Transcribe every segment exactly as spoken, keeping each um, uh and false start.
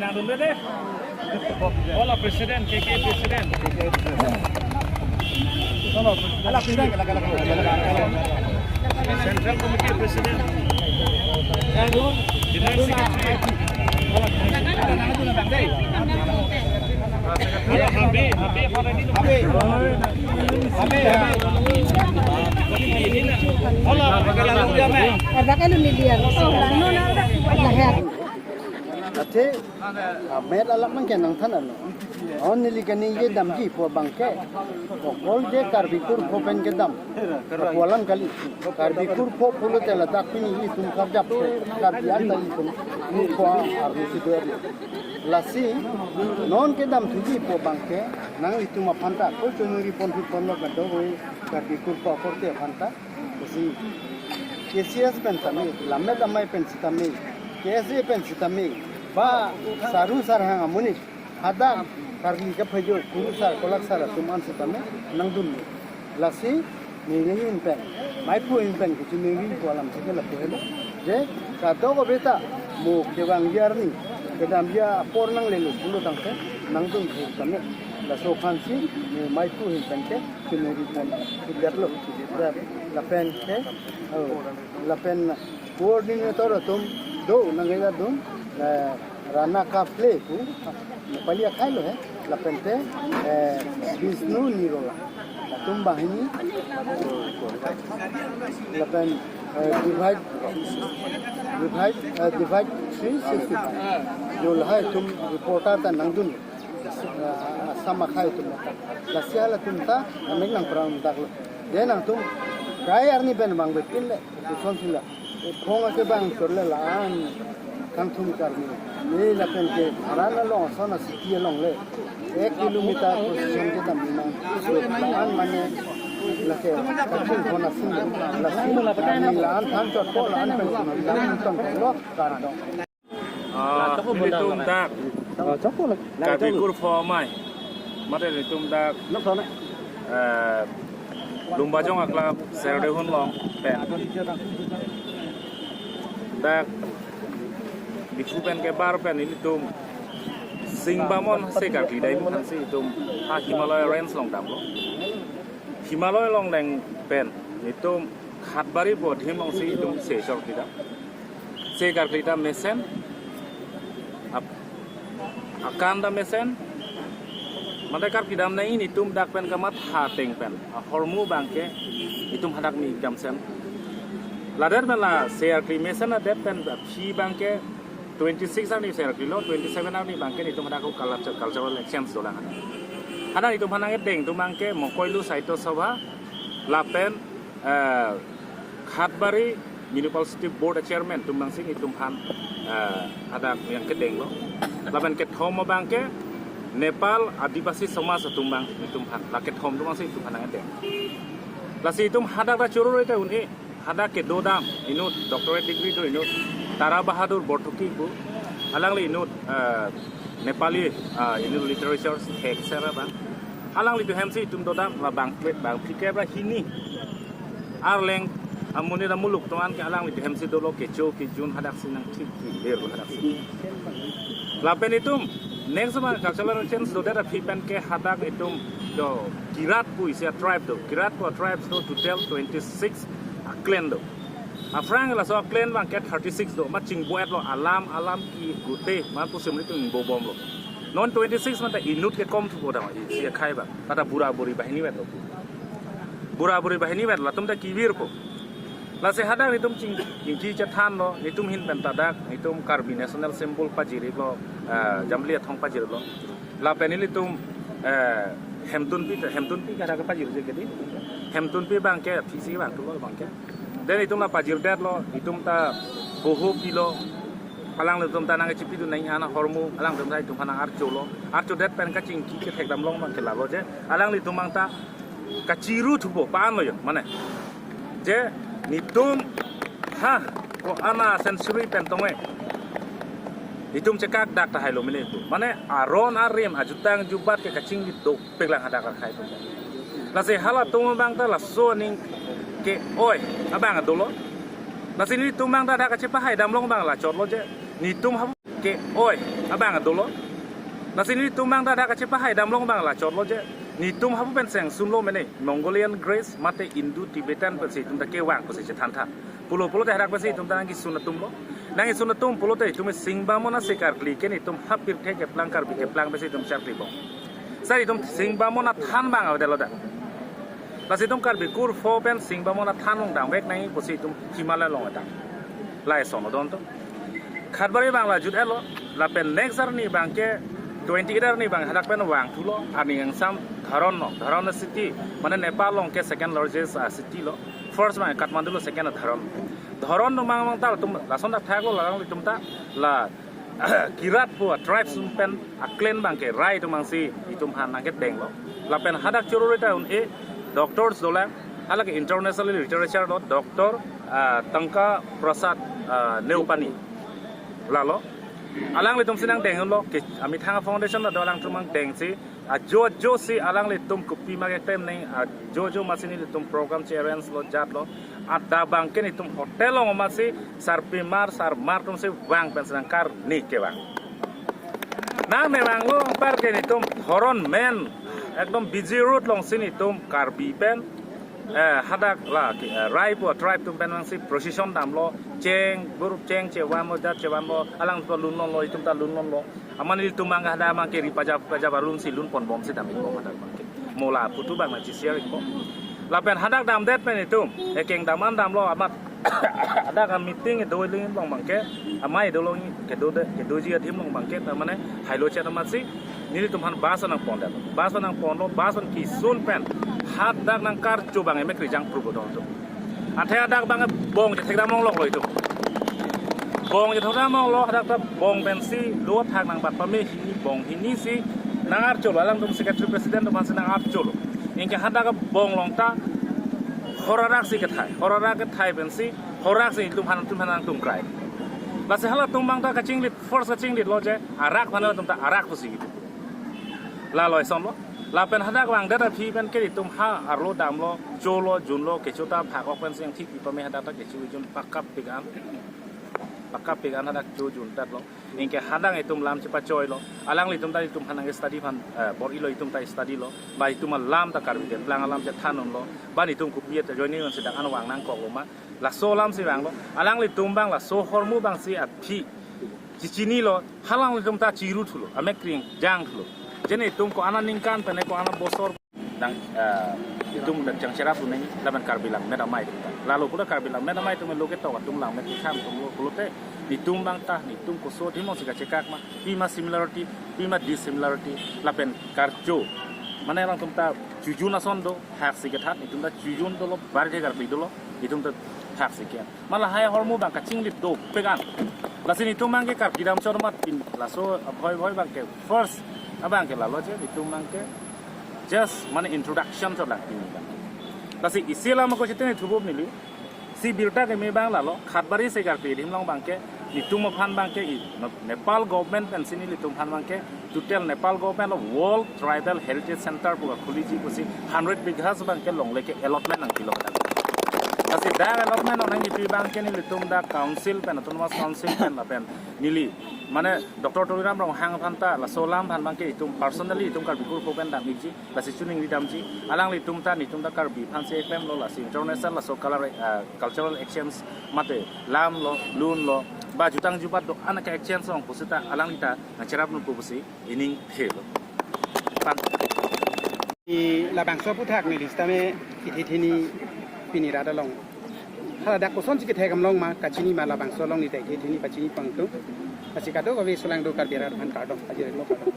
Nangdunde. Hola, President, K K President. Hola, President. Central Committee President. General Secretary. Hola, Habib, Habib, Habib. Hola, Habib. Ada kan ini dia. Lahir. Athe, amet alam abangke nangthan alo. Non neli kaningje damji pu abangke, okol je Karbi kurpho pen kedam. Pu alam kali. Karbi kurpho pulote ladak pini ilitum karjap, Karbi anta ilitum kurpho arni si do-er. Lasi, non kedamthuji pu abangke, nanglitum aphanta, kol choningri ponthut ponlo kadokave Karbi kurpho akorte aphanta. Lasi K C S pen tame, Lammet Amei pen sitame, K S A pen sitame, ba saru sarhang amonit, hadak Karbi kaphajo kurusar kolaksar atum an sitame nangdun. Lasi neli ahin pen, maiphu ahin pen kachiningri pu alam si ke lapu helo. Je kadokave ta mo kevangji arni, kedamji apor nanglelo pulo tangte nangdun thur tame. Laso aphansi ne maiphu ahin pen ke chiningri pon, si detlo. Lapen ke, oh, lapen coordinator atum do nangkejadun, eh, Rana Kaple pu, Nepali akhai lo he, lapente, eh, Vishnu Nirola. Atum banghini, lapen, eh, divide, divide, eh, divide three sixty-five. Jo lahai atum reporter ta nangdun. Eh, Assam akhai atum ta. Lasi halatum ta, amek nangprang daklo. Dei nangtum, kai arni pen vangve pinle, pu son sila. Ephong ake bang chorle la-an kangthum karmi. Ne lapen ke aran along ason a city along le ek kilometer procession kedam nang. So la-an mane lake kangthum phon asin le. Lasi la-an than chotpo la-an pen la-an tonglo kardom. Ah, ilitum dak Karbi kurpho amei. Mate ilitum dak, eh, Lumbajong a-club Serdehun along pen. Dak Diphu pen kebar pen ilitum Singbamon se karkli dai mukhan si itum ha Himalaya range along damlo. Himalaya along deng pen itum Khatbari pu adhim along si itum se karkli dam. Se karkli dam mesen. Ap-, akan dam mesen. Mate karkli dam nai itum dak pen kamatha ateng pen ahormu abangke itum hadak mi dam sen. Ladak pen la se karkli mesen adet pen aphi abangke twenty-six arni se karklilo, twenty-seven arni abangke itum hadak culture-, cultural exchange dolang. Hadak itum hanang edeng atum abangke Mokoilu Sahitya Sabha lapen, eh, Khatbari Municipal Board Chairman atum abang si itum aphan, eh, hadak yang kedenglo. Lapen kethom abangke Nepal Adivasi Samaj atum abang itum aphan. La kethom atum abang si itum aphan nang edeng. Lasi itum hadak ta choro roi ta un-e. Hadak kedo dam inut doctorate degree do inut Tara Bahadur Borthuki pu. Alangli inut, eh, Nepali, eh, inut literature hek sera abang. Alanglitum hem si itum dodam la bang, bangphli kep ra hini. Arleng amonit amuluk atum an ke alanglitum hem si dolo, kecho kejun hadak si nangthik kilir hadak si. Lapen itum next abang cultural exchange dodet aphi pen ke hadak itum do Kirat pu isi a-tribe do. Kirat pu a-tribes do total twenty-six a-clan do. Aphrang laso a-clan abangke thirty-six do. Mat chingbo-etlo alam, alam ki gute, mat pusi ilitum bobomlo. Non twenty-six mate inut ke kom thupo dam, isi akhai abang. Mate bura buri banghini vetlo. Bura buri banghini vetlo, latum ta kevirpo. Lasi hadak itum ching, chingki chethanlo, itum ahin pen ta dak, itum Karbi national symbol pajirlo, eh, jamli athong pajirlo. Lapen ilitum, eh, hemtunpi, hemtunpi ke hadak pajirje kedi. Hemtunpi abangke, phisi abang tulo abangke. Then itum la pajirdetlo, itum ta boho pilo, alanglitum ta nangchipidun nang ana hormu, alangtum ta itum aphan nang archolo. Archodet pen kachingki kethek dam long abangke lalo je. Alanglitum abang ta kachiru thupo, pa-anlo yo, mane. Je, netum, ha, ko-an a-century pen tong-e. Itum chekak dak tahai lo mene itum. Mane aron arim ajutang jubat ke kachingvit dopik lang hadak akhai atum. Lasi halatum abang ta laso aning ke-oi abang dolo. Lasi nelitum abang ta dak kachepahai damlong abang la chotlo je. Nelitum hapu ke-oi abang dolo. Lasi nelitum abang ta dak kachepahai damlong abang la chotlo je. Nelitum hapu pen seng sunlo mene Mongolian Grace mate Indo-Tibetan pensi itum ta kevang pusi chethan tha. Pulo pulote hadak pensi itum ta nangkesun atumlo. Nangkesun atum pulote itum Singbamona si karkli ke nelitum ha pirthe keplang Karbi keplang pensi itum charklibom. Sar itum Singbamona than abang avedetlo dak. Lasi itum Karbi kurpho pen Singbamona than along damvek nangji pusi itum Himalayan along dam. Lason adon to. Khatbari abang la jut-etlo. Lapen next arni abang ke twenty-eight arni abang hadak pen vangthulo. Arni angsam Dharon lo. Dharon city. Mane Nepal along ke second largest, ah, city lo. First abang Kathmandu lo, second Dharon. Dharon atum abang ta latum lason dak thaklo, alanglitum ta la Kirat pu a tribes atum pen a clan abang ke Rai atum abang si itum aphan nangkedenglo. Lapen hadak choro reta un-e doctors dolang, hala ke international literature lo, Doctor, ah, Tangka Prasad, ah, Neupani. Lalo. Alanglitum si nangdenglo, ke amethang foundation lo, do alangtum abang dengsi ajo ajo si alanglitum kopima keklem nangji, ajo ajo amatsi nelitum program che-arrange lo, jatlo. Hadak abang ke nelitum hotel along amatsi sarpimar sarmar atum si vang pensi nangkarni kevang. Nang ne vanglo anpar ke nelitum Dharon main ekdom busy road alongsi nelitum Karbi pen, eh, hadak la ke, eh, Rai pu a tribe atum pen abang si procession damlo, cheng, group cheng chevanlo, jat chevanlo, alangtum lunlonlo, itum ta lunlonlo. Amat nelitum abang hadak abang ke ri paja paja balun si lunponbomsi damikbom hadak abang ke. Mo la putu abang nangche-share ikpo. Lapen hadak damdet pen itum ekeng dam-an damlo amat hadak a meeting do adim along abang ke, amei do along kedo de, kedoji adim along abang ke, ta mane hailo chet amatsi nelitum aphan bus nangpondet. Bus nangponlo, bus pen kesun pen hadak nangkarcho abang emek rijang prubo dong tu. Athe hadak abang bong chethek dam longloklo itum. Bong chethek dam longlo, hadak ta bong pensi lo thak nangbat pame hini, bong hini si nangarcholo, alangtum secretary president atum aphan si nangarcholo. Anke hadak bong along ta hor arak si kethai, hor arak kethai pensi hor arak si itum aphan, itum aphan nangtum krai. Lasi halatum abang ta kachinglit, first kachinglitlo je, arak aphan latum ta arak pusi gitu. Lalo asonlo. Lapen hadak vangdet aphi pen ke itum ha arlo damlo, cholo, junlo, kecho ta phak-ok pensi nangthik pame, hadak ta kecho jun pakap pik an. Pakap pik an hadak cho juntatlo. Anke hadak itum lam chepachoilo. Alanglitum ta itum aphan nang-study aphan, eh, bor-ilo, itum ta studylo. Ba itum alam ta Karbi keplang alam chethan unlo. Ba nelitum kopi ta joining si dak an vang nangkoklo ma. Laso alam si vanglo. Alanglitum abang laso ahormu abang si aphi chechinilo, alanglitum ta chiruthulo, amek rijang thulo. Je nelitum ko-an aningkan pen ko-an abosor nang, eh, itum dak chang cherap un-e lapen Karbi Langmet Amei atum ta. Lalo pulo Karbi Langmet Amei atum lo ketok atum langmet ketham atum lo pulote nelitum abang ta, nelitum koso adim along si kachekak ma, pima similarity, pima dissimilarity, lapen karcho. Mane alangtum ta chojun ason do, thak si kethat, nelitum ta chojun dolo, bari the Karbi dolo, nelitum ta thak si ke. Mala hai ahormu abang kachinglit dopik an. Lasi nelitum abang ke Karbi dam chot amat pin, laso abhoi abhoi abang ke first abang ke lalo je, nelitum abang ke just mane introduction chot lang pini abang. Lasi isi alam ako chitene thubup neli. Si birta keme abang lalo, Khatbari si karkli adim along abang ke, nelitum aphan abang ke i, Nepal government pensi nelitum aphan abang ke, total Nepal government lo World Tribal Heritage Center pu khuliji pusi hundred bighas abang ke longle ke allotment nangpilo kadang. Lasi dak allotment nangkipi abang ke nelitum dak council pen, autonomous council pen lapen neli, mane Doctor Tuliram Ronghang aphan ta laso alam aphan abang ke itum personally itum Karbi kurpho pen dam ikji, lasi choningri damji, alanglitum ta nelitum ta Karbi aphan si klemlo, lasi international laso color, eh, cultural exchange mate lam lo, lun lo, ba jutang jubat do-an ke exchange along pusita alangli ta nangcherap nunpo pusi ining thelo. Pan. I labangso aphuthak neli sitame kethe theni pini rat along. Hala dak kosonsi kethek damlong ma, kachini ma labangso along neli ta kethe theni pachini pangtung. Lasi kadokave solangdo Karbi arat aphan kardom, ajirlo kardom.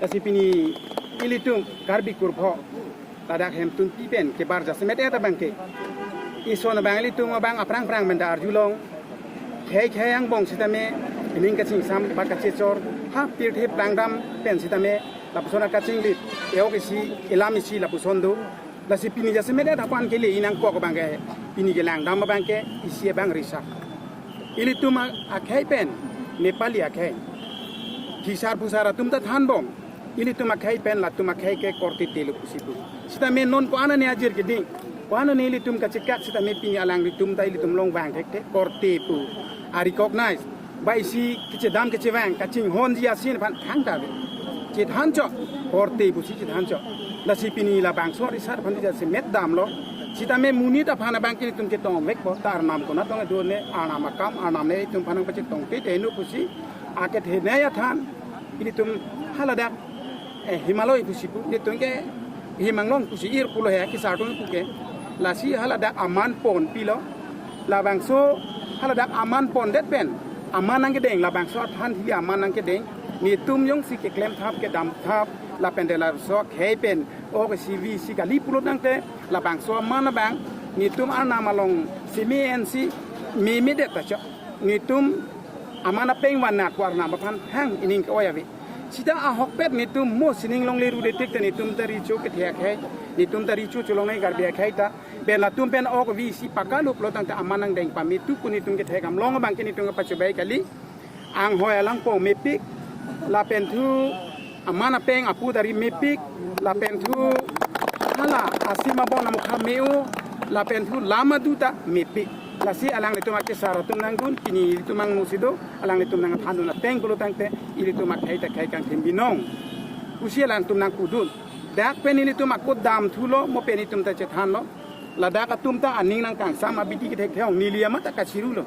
Lasi pini ilitum Karbi kurpho ladak hemtunpi pen kebar jasemet-et abang ke, ison abang ilitum abang aphrang phrang pen ta arjulong. Khei khei angbong sitame, ining kachingsam ba kachechor, ha pirthe plangdam pen sitame, lapuson kachinglit, e-ok isi, elam isi lapuson do. Lasi pini jasemet-et aphan kele inangkok abang ke, pini kelangdam abang ke, isi abang risa. Ilitum a-, akhei pen, Nepali akhei. Phisar phusar atum ta thanbom. Ilitum akhei pen latum akhei ke korte telo pusi pu. Sitame non ko-an ne ajir keding. Ko-an nelitum kachekak sitame pini alanglitum ta ilitum along vang thekthe, korte pu a-recognize. Ba isi kachedam kachevang kachinghonji asin aphan thangta ave. Chethan chok, korte pusi chethan chok. Lasi pini labangso arisar aphan jasi met damlo. Sitame monit aphan abang ke ilitum ketong vekpo, ta Arnam konat tong do ne, Arnam akam, Arnam ne itum aphan nangpachetongte te heno pusi akethenei athan ilitum haladak, eh, Himaloi pusi pu, ilitum ke Him Anglong pusi ir pulo he, kesar atum pu ke. Lasi haladak aman ponpilo. Labangso haladak aman pondet pen aman nangkedeng, labangso athan hi aman nangkedeng. Netum jongsi keklem thap, kedam thap, lapen de laso khei pen ok isi vi isi kali pulo tangte, labangso aman abang netum Arnam along simi ensi memedet ta chok. Netum aman apeng vanat ko Arnam aphan hang ining ke-oi ave. Sita ahokpet netum mo sining longle rude tik te netum ta recho kethe akhei, netum ta recho cholongnei Karbi akhei ta. Pen latum pen ok vi isi pakalo pulo tangte aman nangdeng pame tu ko netum kethe kam long abang ke netum kepachobai kali. Anghoi alangpong mepik, lapen thu aman apeng apu dari mepik, lapen thu hala asim abon amukha me-o, lapen thu lam adu ta mepik. Lasi alanglitum akesar atum nangdun, pini ilitum angno si do, alanglitum nangthandun ateng pulo tangte, ilitum akhei ta khei kangthim binong pusi alangtum nangpudun. Dak pen ilitum ako damthulo, mo pen itum ta chethanlo. Ladak atum ta aning nangkangsam abidi kethek theong, neli amat ta kachirulo.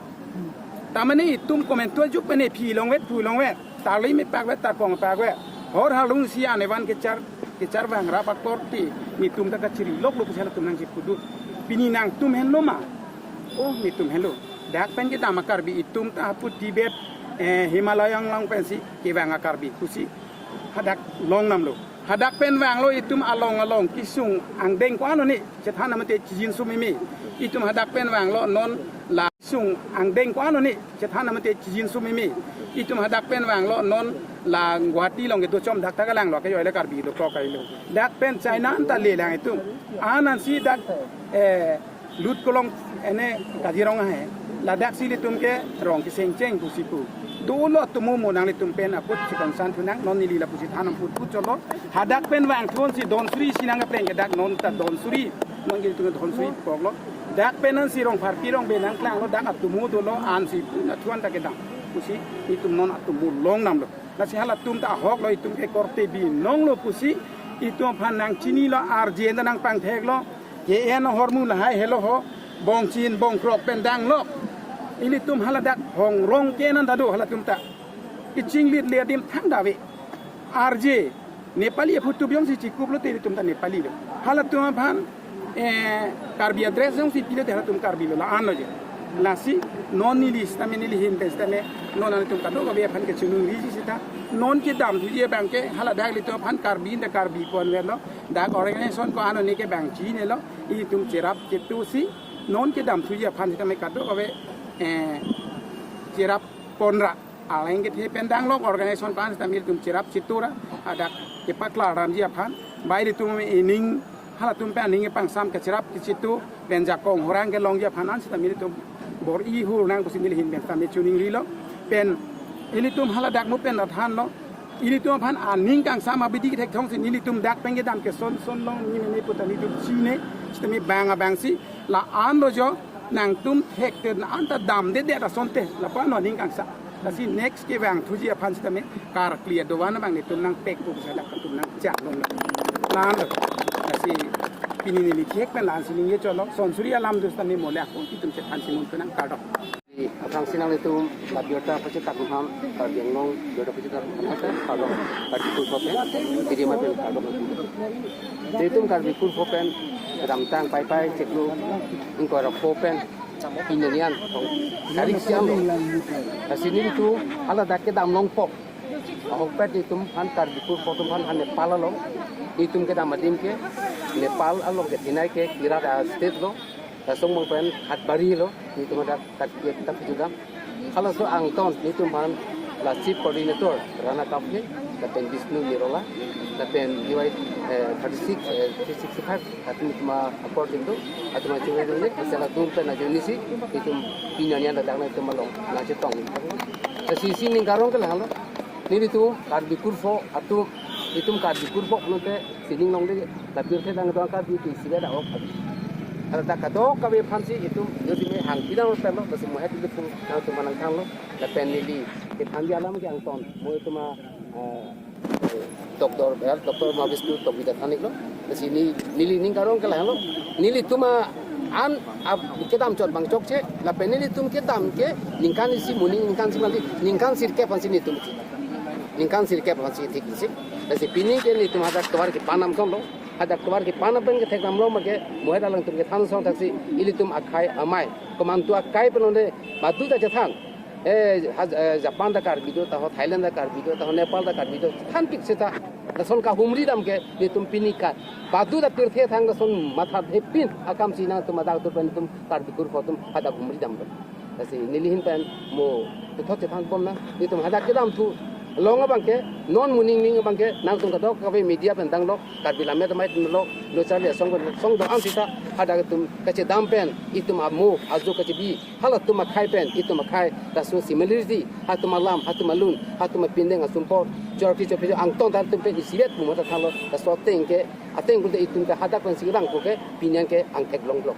Tamane itum komentu ajuk pen ephi longvet, phu longvet, tarli mepakvet, tarpong pakvet. Hor halung si anevan kechar, kechar vangrap akorte, netum ta kachiri loklo pusi halatum nangchipudun. Pini nangtum henlo ma? Oh, netum henlo. Dak pen kedam a-Karbi itum ta hapu Tibet, eh, Himalaya along pensi kevang a-Karbi pusi hadak long namlo. Hadak pen vanglo itum along along kesung angdeng ko-an neli chethan amate chijin sumimi. Itum hadak pen vanglo non la sung angdeng ko-an neli chethan amate chijin sumimi. Itum hadak pen vanglo non la Guwahati along kedo chom dak ta kalang lo, ke joile Karbi dokok kailo. Dak pen China anta lelang itum. Anansi dak, eh, Lut Kolong ene Kaziranga he. Ladak si ilitum ke rong kesengcheng pusi pu. Dolo atumu mo nanglitum pen aput si kongsan thu nang, non neli lapusi than amput put cholo. Hadak pen vangthu-un si Dhansiri si nangkepleng ke dak non ta Dhansiri. Non ke ilitum Dhansiri poklo. Dak pen ansi Rongpharpi Rongbe nangklanglo, dak atumu dolo ansi pu na thu-an ta kedam pusi itum non atumu long namlo. Lasi halatum ta ahoklo, itum ke korte binonglo pusi itum aphan nangchinilo, arje anta nangpangtheklo. Ke en ahormu lahai helo ho, bongchin bongkrok pen danglok. Ilitum haladak hongrong ke nang dado halatum ta. Kechinglit le adim thangta ave. Arje Nepali aphutup jongsi chikuplo te ilitum ta Nepali lo. Halatum aphan, eh, Karbi a-dress jongsi pilo te halatum Karbi lo, la-an lo je. Lasi non neli sitame, neli ahin pen sitame, non nanglitum kadokave aphan kechinungriji sita. Non kedamthuji abang ke haladak ilitum aphan Karbi anta Karbi pon velo. Dak organization ko-an neli ke bang chinilo, itum cherap chetu si, non kedamthuji aphan sitame kadokave, eh, cherap ponra. Aleng kethe pen danglok, organization ko-an sitame ilitum cherap chetu ra, hadak kepaklar ramji aphan, bai ilitum ining, halatum pen aning kepangsam kecherap kechetu, pen jakong horang kelongji aphan an sitame ilitum bor-i hur nang pusi neli ahin pen sitame chiningrilo, pen ilitum haladak mo pen ra thanlo, ilitum aphan aning kangsam abidi kethek thong si nelitum dak pen kedam ke son son long ni mene puta nelitum chine, sitame bang abang si, la-an lo jo, nangtum thekte anta damdedet asonte, lapu-an lo aning kangsam. Lasi next kevangthuji aphan sitame karkli adovan abang netum nangpek pu bisa dak atum nangchak longlo. La-an lo. Lasi pini neli thek pen la-an si ningje cholo, Dhansiri alam dus tani mole ako, itum chethan si mun penang kardom. Aphrangsi nanglitum la birta pachethak ham, Karbi Anglong birta pachethak ham, kardom, Karbi Kurpho pen, Karbi Anglong pen kardom. Netum Karbi Kurpho pen, kedamtang Paipai chiklo ingkoi ra pho pen, pini arni an, tarik isi an lo. Lasi nelitum haladak kedam longpo. Ahokpet netum aphan Karbi Kurpho atum aphan ha Nepal along, netum kedam adim ke, Nepal along kethenei ke kirat a-state lo. Laso abang pen Hatbari lo, netum hadak tak tak judam. Halaso angton netum aphan la chief coordinator Rana Kapleng, lapen Bishnu Nirola, lapen B Y, eh, thirty-six, eh, three sixty-five, latum netum apor atum, latum achiwedunde, asala atum pen ajoine si, netum pini arni an ladak netum along nangchetong. Lasi isi ning karong ke lahelo, nelitum Karbi Kurpho atum, netum Karbi Kurpho pulote sining longde, la pirthe dang dong Karbi ke isi ke dak ok Karbi. Hala dak kadokave aphansi itum jodi me hang pinang lo pelo, lasi mo het ilitum nangtum nangthanlo, lapen neli kethanji alam ke angton, mo itum a, eh, Doctor, eh, Doctor Mahavistu Tokbi ta than-iklo. Lasi ne, neli ning karong ke lahelo. Nelitum a an, a, kedam chot abang chokche, lapen nelitum kedam ke ningkan isi moning ningkan isi mali, ningkan sirkep aphansi nelitum. Ningkan sirkep aphansi thik isi. Lasi pini ke nelitum hadak tovar kepan amson lo. Hadak tovar kepan pen kethek damlo make, mo het alangtum kethan song thaksi ilitum akhei amei. Komantu akhei pen onde badu ta chethan. Eh, haj-, eh, Japan ta Karbi do, taho Thailand ta Karbi do, taho Nepal ta Karbi do, thanpik seta. Lason kahumri dam ke, nelitum pini ke badu ta pirthe thang lason matha thepin akam si nangtum adak atur pen itum Karbi kurkho atum hadak humri dam pen. Lasi neli ahin pen mo puthot chethan pon nang, itum hadak kedamthu along abang ke, non moning ning abang ke, nangtum kadokave media pen danglo, Karbi Lammet Amei atum lo, lo charli asong pen song do-an seta, hadak itum kachedam pen, itum amo ajo kachebi, halatum akhei pen itum akhei, laso similarity, hatum alam, hatum alun, hatum apindeng asumpot, chorki chorpi angton ta itum pen isiret pu mata thanlo, laso ateng ke, ateng pulote itum ke hadak pensi rang pu ke, pini an ke angthek longlo.